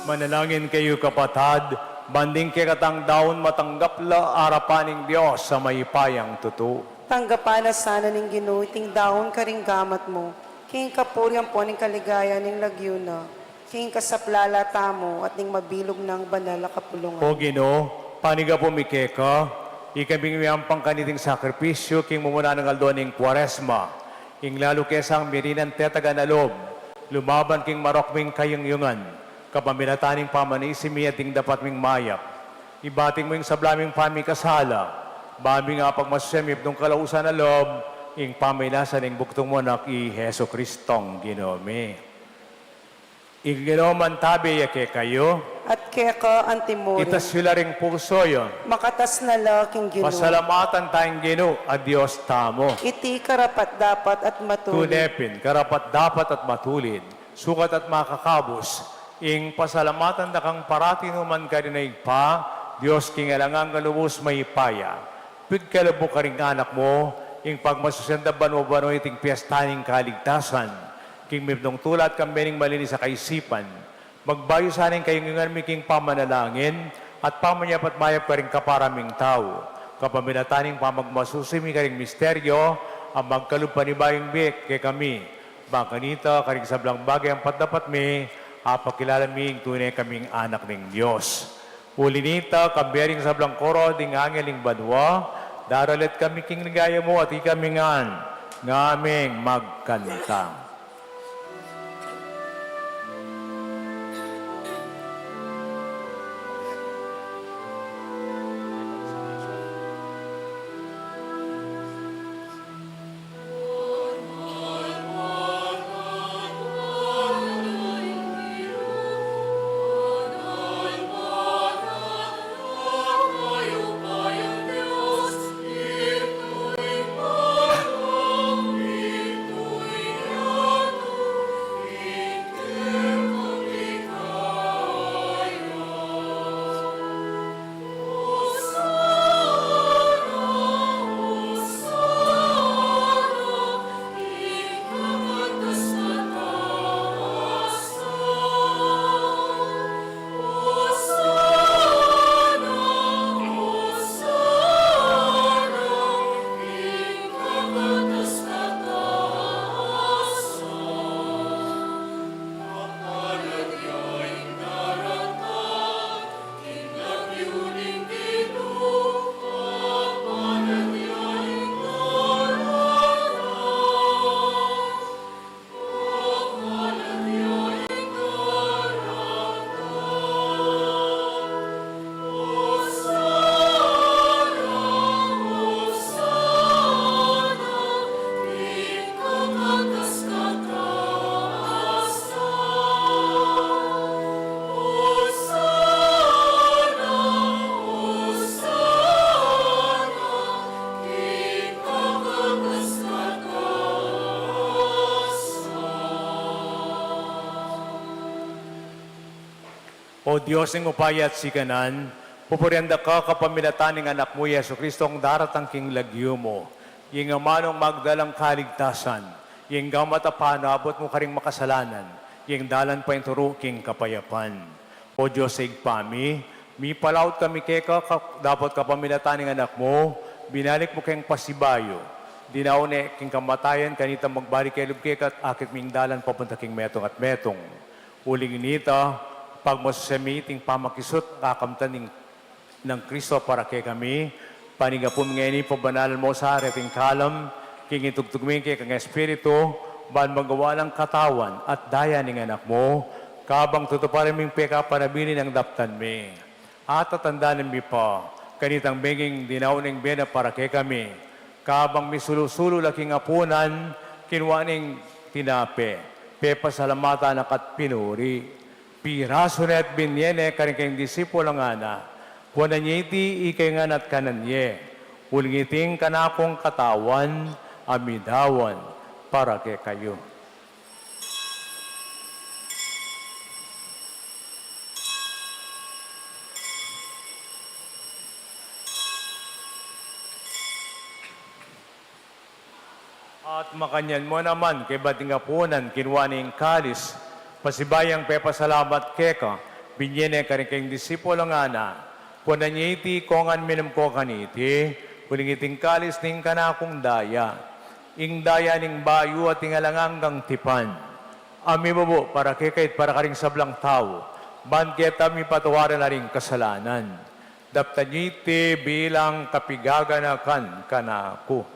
Manalangin kayu, kapatad, ban ding kekatang daun matanggap la arapan ning Dios a mayupayang tutu. Tanggapan na sana ning Ginu iting daun karing gamat mu, king kapurian ampon ning kaligayan ning lagyu na, king kasaplalan tamu at ning mabilug nang banal a kapulungan. O Ginu, panyawad mi keka, ikaming miyampang kaniting sakripisyu king mumunang aldo ning Kuaresma, ing lalu ke sang mirinan tetagan a lub lumaban king marok ming kayungyungan, kapamilatan ning pamanisi mi at ding dapat ming mayap, ibating mu ing sabla ming pamikasala, ban ming apagmasusian mipnung kalausan a lub ing pamilasa ning bugtung mung anak, i Jesucristong Ginu mi. Ing Ginu mantabe ya kekayu. At keka antimurin. Itas yu la ring pusu yu. Makatas na la king Ginu. Pasalamatan taya ing Ginu a Dios tamu. Iti karapat-dapat at matulid. Tune pin, karapat-dapat at matulid, sukat at makakabus, ing pasalamatan da kang parati nu man karin a Ibpa, Dios king alang angga lubus mayupaya. Pigkalub mu karing anak mu ing pagmasusian da banua-banua iting piesta ning kaligtasan, king mipnung tula at kambe ning malinis a kaisipan. Magbayu sana ing kayungyungan mi king pamanalangin at pamanyap at mayap karing kapara ming tau, kapamilatan ning pamagmasusi mi karing misteryo a magkalub panibayung bie kekami. Ban kanita, karing sablang bage ampon dapat mi, apakilala mi ing tune kaming anak ning Dios. Uli nita, kambe ring sablang koro ding angel ning banua, daralit kami king ligaya mu at ikami ngan, ngaming magkanta. O Dios ning upaya at sikanan, pupurian da ka kapamilatan ning Anak mu, i Jesucristong daratang king lagyu mu. Ing amanung magdalang kaligtasan, ing gamat a panabut mu karing makasalanan, ing dalan painturu king kapayapan. O Dios a Ibpa mi, mipalaut kami keka ka-, dapot kapamilatan ning Anak mu, binalik mu keng pasibayu, dinaun ne king kamatayan, kanita magbalik kelub keka at akit ming dalan papunta king metung at metung. Uling nita, pagmasusian mi iting pamakisut a kakamtan ning, nang Cristo para kekami, panyawad mi ngeni pabanalan mu sa reting kalam, king itugtug mi keka ing Espiritu, ban magawa lang katawan at daya ning Anak mu, kabang tutuparin ming pekapanabili nang daptan mi. At tatandanan mi pa kanitang meging dinaun ning bie na para kekami, kabang misulu-sulu la king apunan, kinua ne ing tinape, pepasalamatan na ka at pinuri, pirasu ne at binie ne karing kayang disipulus, ngana: Kuanan ye iti ikayu ngan at kanan ye, uling iti ing kanakung katawan a midaun para kekayu. At makanyan mu naman, kaybat ning apunan, kinua ne ing kalis, pasibayu yang pepasalamat keka, Binye ne karing kayang disipulung ngana, kuanan ye iti ikayu ngan, minum kayu kaniti, uling iti ing kalis ning kanakung daya, ing daya ning bayu at ing alang anggang tipan, a mibubu para kekayu at para karing sablang tau, ban keta mipatawad la ring kasalanan. Daptan ye iti bilang kapigaganakan kanaku.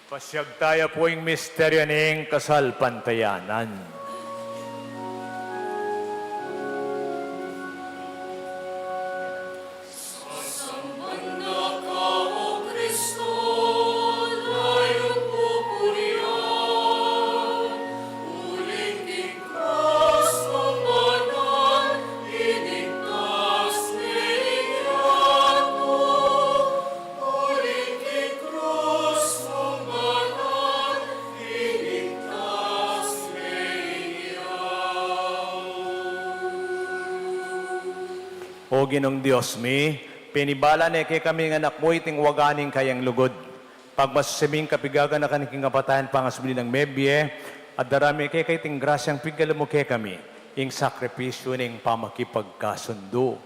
Pasiag taya pu ing misteryu ning kasalpantayanan. O Ginung Dios mi, penibalan ne kekami ning Anak mu iting waga ning kayang lugud. Pagmasusyan mi ing kapigaganakan king kapatayan, pangasubli nang mebie, at darame kekami iting grasyang pigkalub mu kekami, ing sakripisyu ning pamakipagkasundu.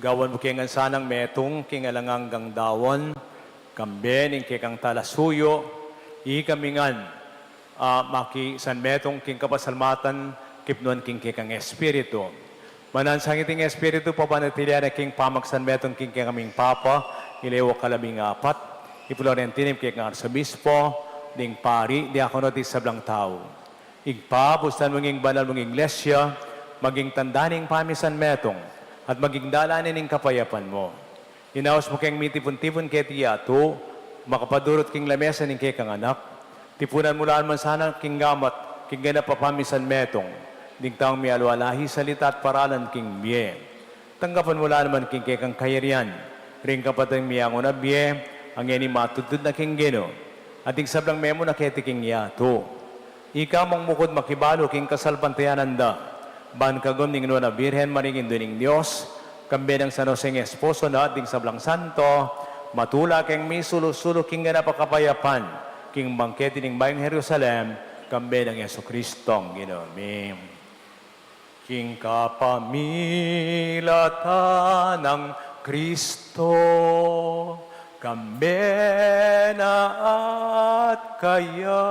Gawan mu ke ngan sanang metung king alang anggang daun, kambe ning kekang talasuyu, ikami ngan, a, makisanmetung king kapasalamatan kipnuan king kekang Espiritu. Mananu sa ngan iting Espiritu, papanatilian na king pamagsanmetung king kekaming Papa, Leo kalabing apat, i Florentino ing kekang Arsobispo, ding pari, diakono, at ding sablang tau. Ibpa, bustan mu ing banal mung Iglesia, maging tanda ning pamisanmetung, at maging dalan ning kapayapan mu. Inaus mu keng mitipun-tipun keti yatu, makapadurut king lamesa ning kekang Anak, tipunan mu la naman sana king gamat, king ganap a pamisanmetung, ding taung mialwa lahi, salita at paralan king bie. Tanggapan mu la naman king kekang kayarian, ring kapatad ming miangun a bie, a ngeni matudtud na king Ginu, at ding sablang memuna keti king yatu. Ika mung bukud makibalu king kasalpantayanan da, ban kagum ning Nuan a Birhen Maria Indu ning Dios, kambe nang San Jose ing esposo na, at ding sablang santo, matula keng misulu-sulu king ganap a kapayapan, king bangkete ning Bayung Jerusalem, kambe nang Jesucristong Ginu mi. King kapamilatan nang Kristo, kambe na at kaya,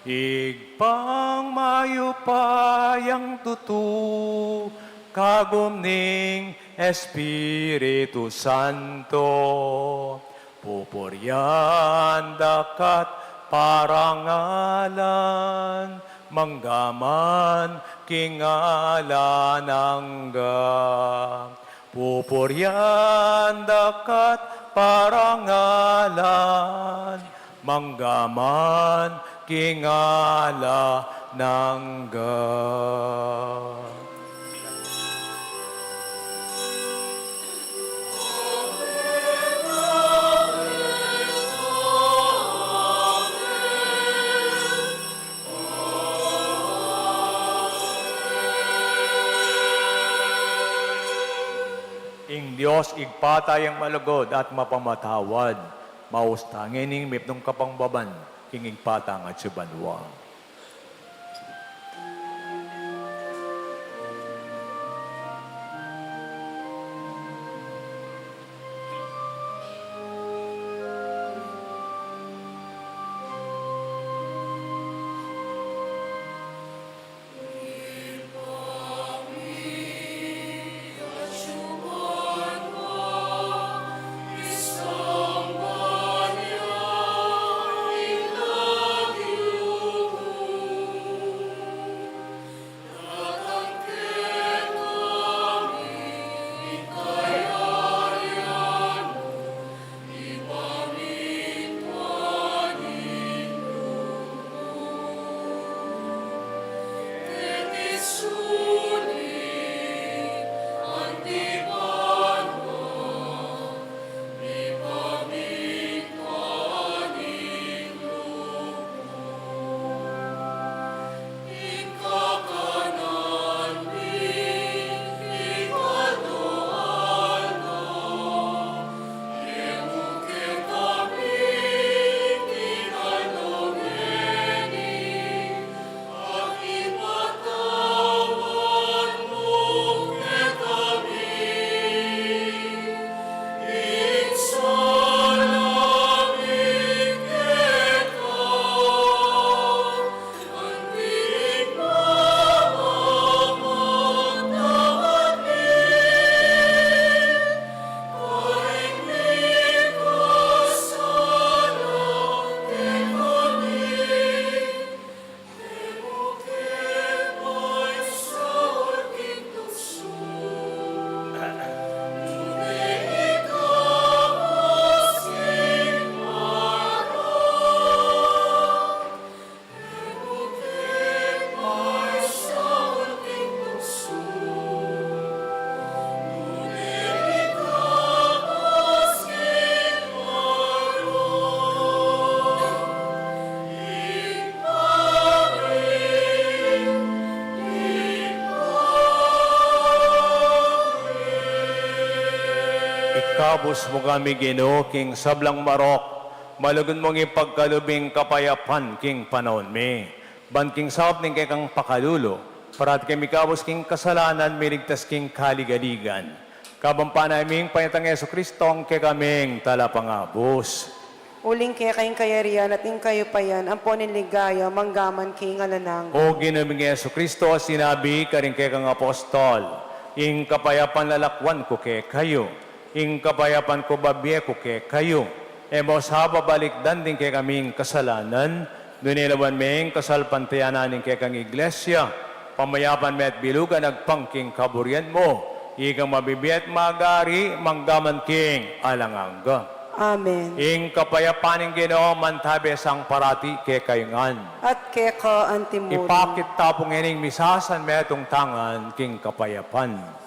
Ibpang mayupayang tutu, kagum ning Espiritu Santo, pupurian da ka't parangalan, manggaman king alang angga. Pupurian da ka't parangalan, manggaman king alang angga. Ing Dios Ibpa tayang malugud at mapamatawad, maustan ngening mipnung kapambaban king Ibpa tang atsu banua. Ikabus mu kami, Ginu, king sablang marok, malugud mung ipagkalub ing kapayapan king panaun mi. Ban king sabab ning kekang pakalulu, parati kami ikabus king kasalanan, miligtas king kaligaligan. Kabang panayam mi ing panyatang Jesucristo, ing kekaming Talapangabus. Uling keka ing kayarian at ing kayupayan, ampon ing ligaya, manggaman king alang angga. O Ginu ming Jesucristo, sinabi karing kekang apostol, ing kapayapan lalakwan ku kekayu, ing kapayapan ku babie ku kekayu. E mu sa babalikdan ding kekaming kasalanan, nune lawan me ing kasalpantayanan ning kekang Iglesia, pamayapan me at bilugan agpang king kaburian mu, ikang mabibie at magari manggaman king alang angga. Amen. Ing kapayapan ning Ginu mantabe sa parati kekayu ngan. At keka antimurin. Ipakit ta pu ngening misa san metung tangan king kapayapan.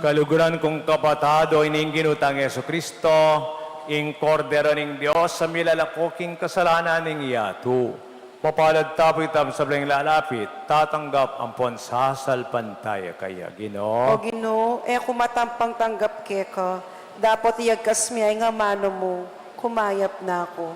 Kaluguran kung kapatad, o ini ing Ginu tang Jesucristo, ing Kordero ning Dios, a milalako king kasalanan ning yatu. Mapalad tamu pu ing sablang lalapit, tatanggap ampon sasalpantaya kaya, Ginu. O Ginu, e ku matampang tanggap keka, dapot iyagkas mu ing amanu mu, kumayap na ku.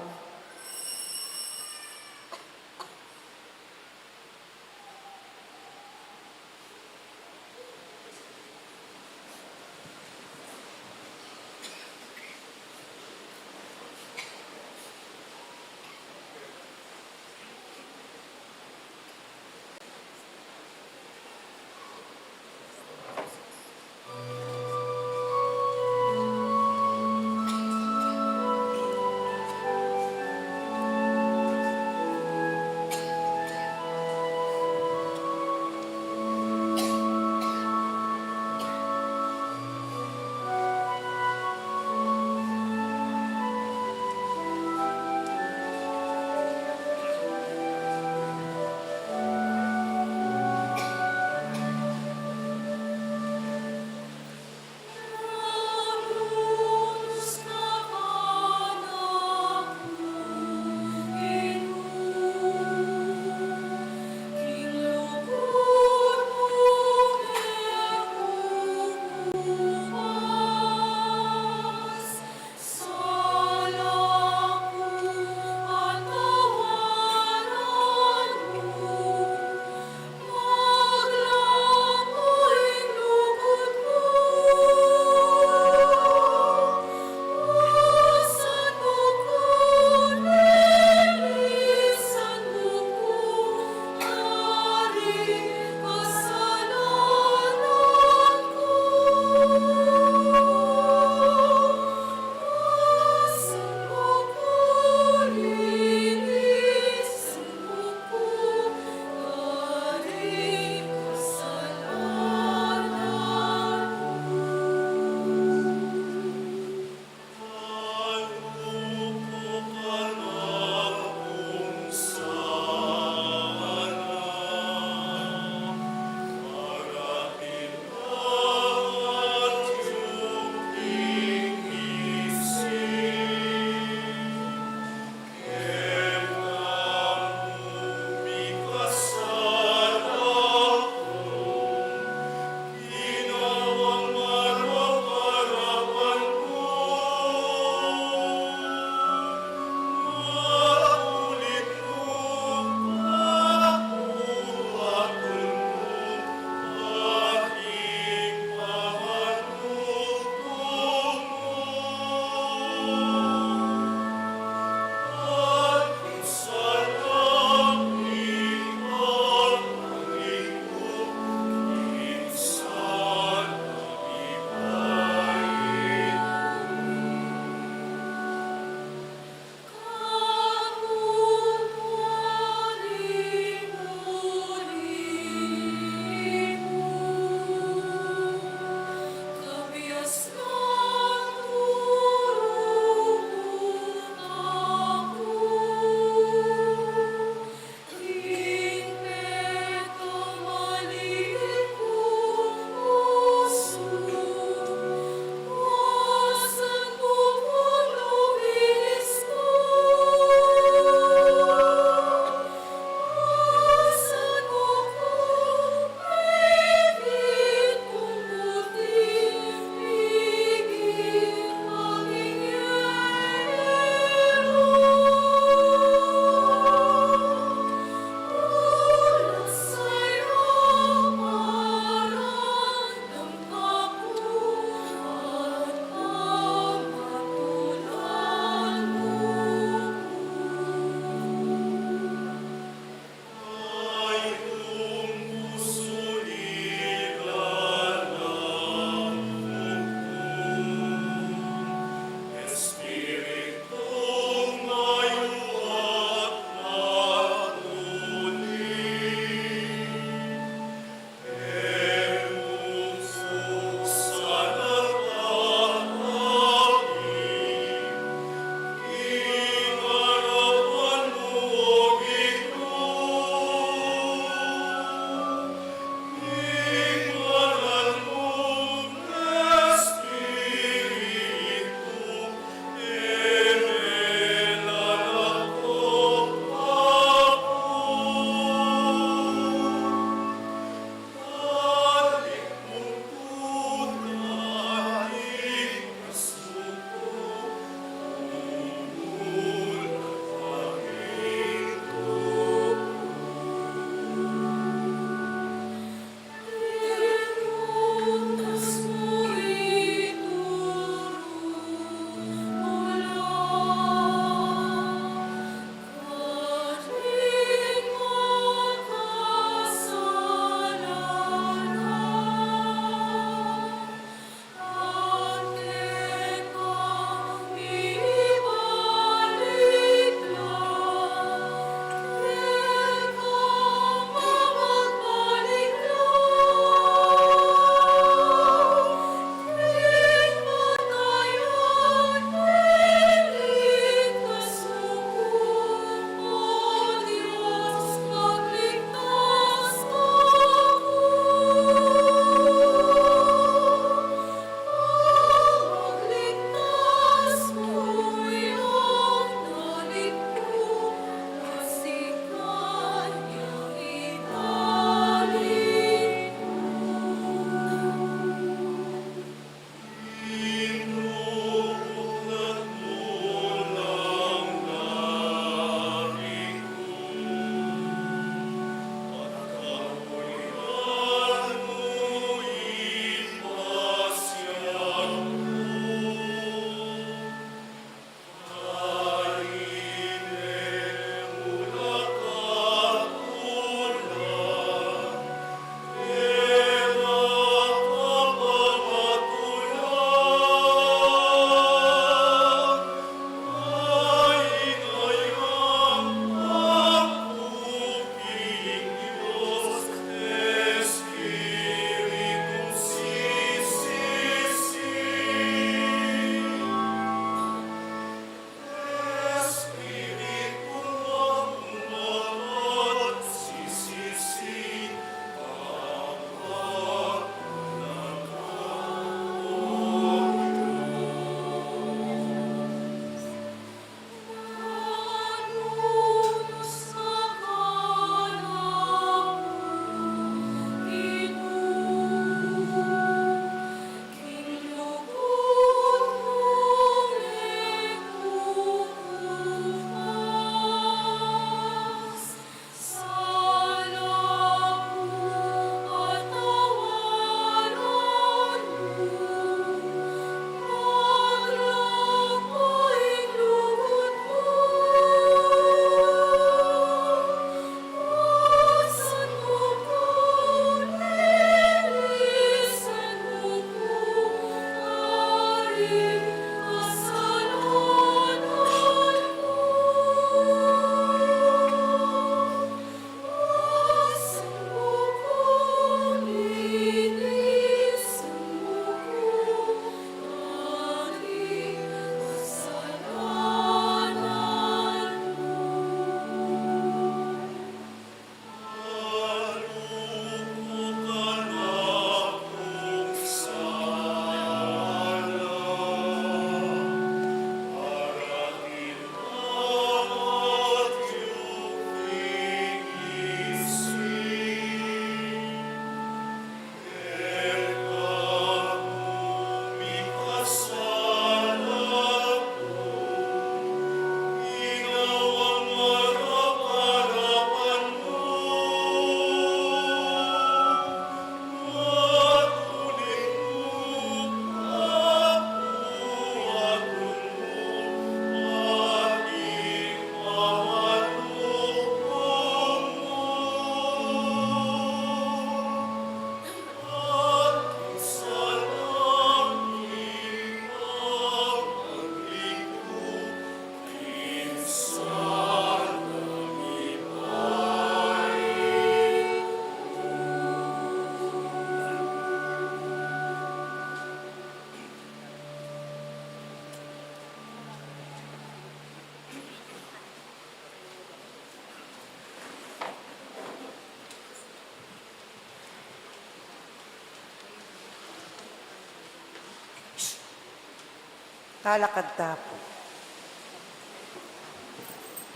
Alakad tamu.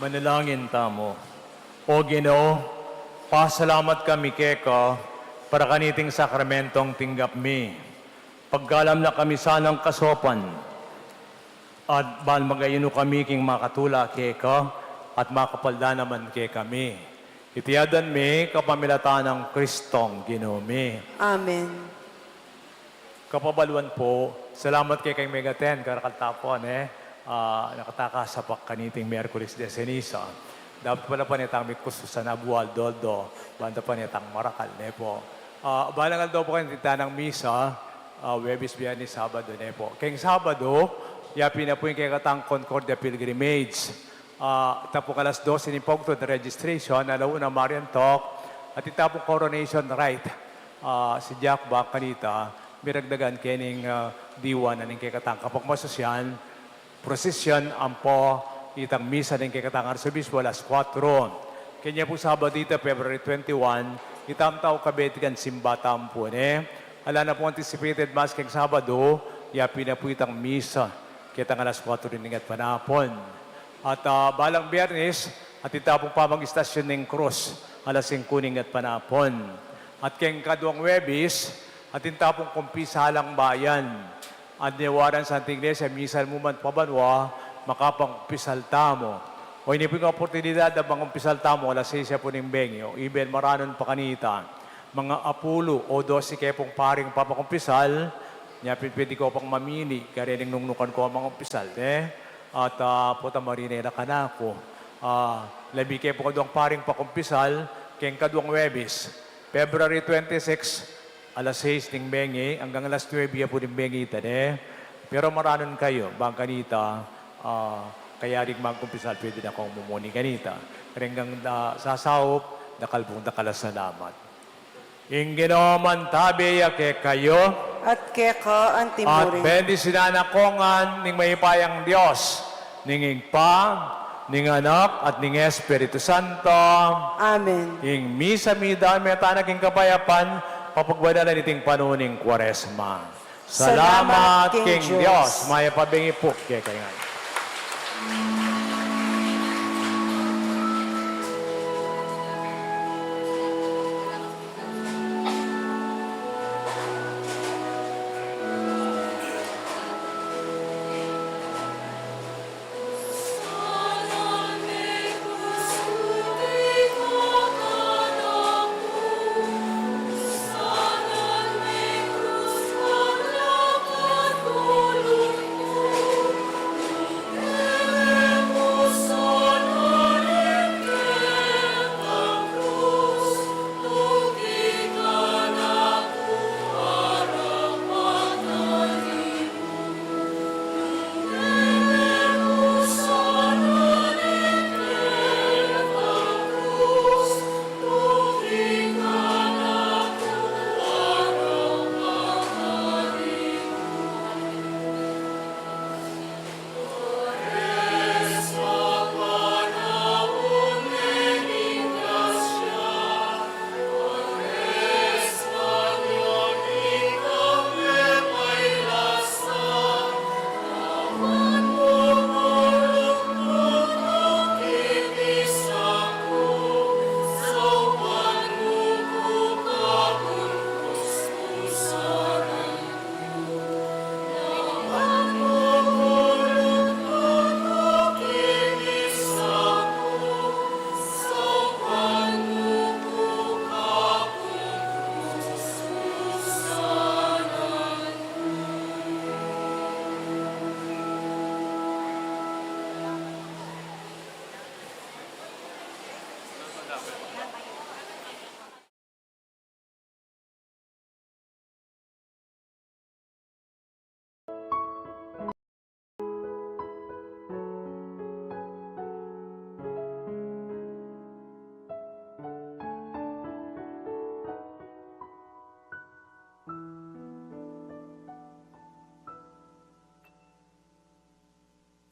Manalangin tamu. O Ginu, pasalamat kami keka para kaniting sakramentong tinggap mi. Pagkalam na kami sanang kasopan, at ban magayunu kami king makatula keka, at makapalda naman kekami. Iti adwan mi kapamilatan nang Kristong Ginu mi. Amen. Kapabaluan pu, salamat keng mega ten, karakal tamu pu, ne? Ah, nakatakas a pa kaniting Miyerkules de Ceniza. Dapat pala pa ne tang mikus sana bual doldo, banda pa ne tang marakal, ne pu? Ah, balang aldo pu kaniting misa, ah, Huwebes, Biyernes, Sabado, ne pu? Keng Sabado, yapin na pu ing kekatang Concordia Pilgrimage. Ah, tapu king alas dose ning pagtud, registration, ala una Marian talk, at ita pung coronation rite. Ah, si Jack ba kanita, miragdagan keni ing, ah, diwa na ning kekatang kapagmasusyan, prosesyon ampo itang misa ning kekatang arsobispo alas kuwatro. Kenya pu Sabado ita, February twenty-one, itam tau kabetikan simba tamu pu, ne? Ala na pung anticipated mass keng Sabado, yapin na pu itang misa ketang alas kuwatro ning gatpanapun. At, ah, balang Biyernes, atin ta pung pamagistasyon ning krus, alas singku ning gatpanapun. At keng kaduang Huwebes, atin ta pung kumpisalang bayan. At niwaran Santa Iglesia, misal mu man pabanua, makapangkumpisal tamu. O ini pung oportunidad a mangumpisal tamu, alas seis ya pu ning bengi, o iben maranun pa kanita, mga apulu o dose ke pung paring papakumpisal, nya pin pwede ko pang mamili, kareng nungnukan ko mangumpisal, ne? At, ah, pota marine na kanaku. Ah, labi ke pu kaduang paring pakumpisal, keng kaduang Huwebes, February twenty-six, alas seis ning bengi, anggang alas nuebe ya pu ning bengi ita, ne? Pero maranun kayu, bang kanita, ah, kayaring magkumpisal, pwede na kong mumuni kanita. Kareng, ah, sasaup, dakal pung dakal a salamat. Ing Ginu mantabi ya kekayu. At keka antimurin. At bendisyunan na kayu ngan ning mayupayang Dios, ning Ibpa, ning Anak, at ning Espiritu Santo. Amen. Ing misa mita, mete na king kapayapan, papagmalinan iting panaun ning Kuaresma. Salamat king Dios. Mayap a bengi pu kekayu ngan.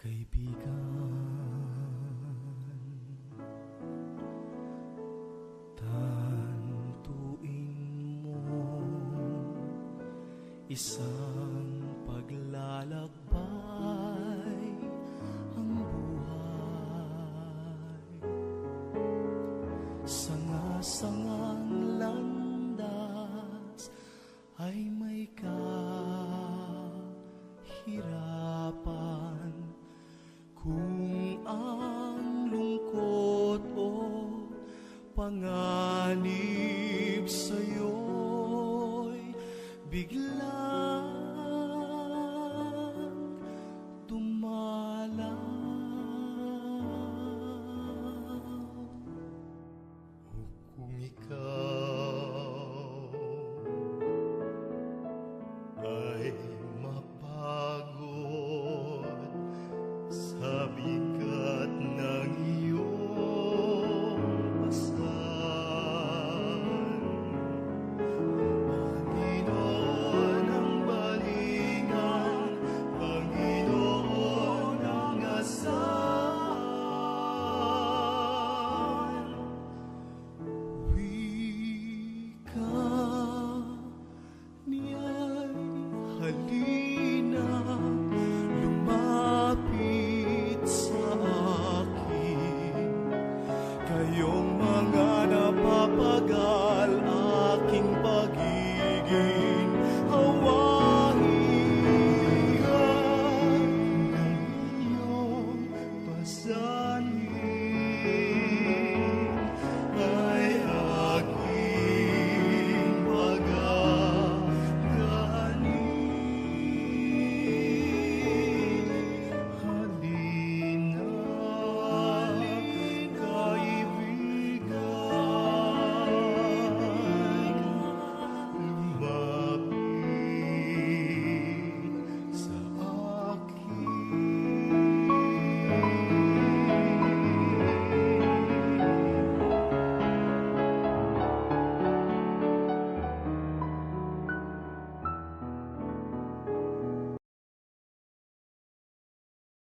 Kaibigan, tantuin mo isang paglalakbay Sangang landas ay may kahirapan, kung ang lungkot o panganib sa'yo'y biglang dumalaw. O kung ikaw ay mapagod sa bigat ng iyong pasan, Panginoon ang balingan, Panginoon ang asahan. Wika niya'y halina, lumapit sa akin, kayong mga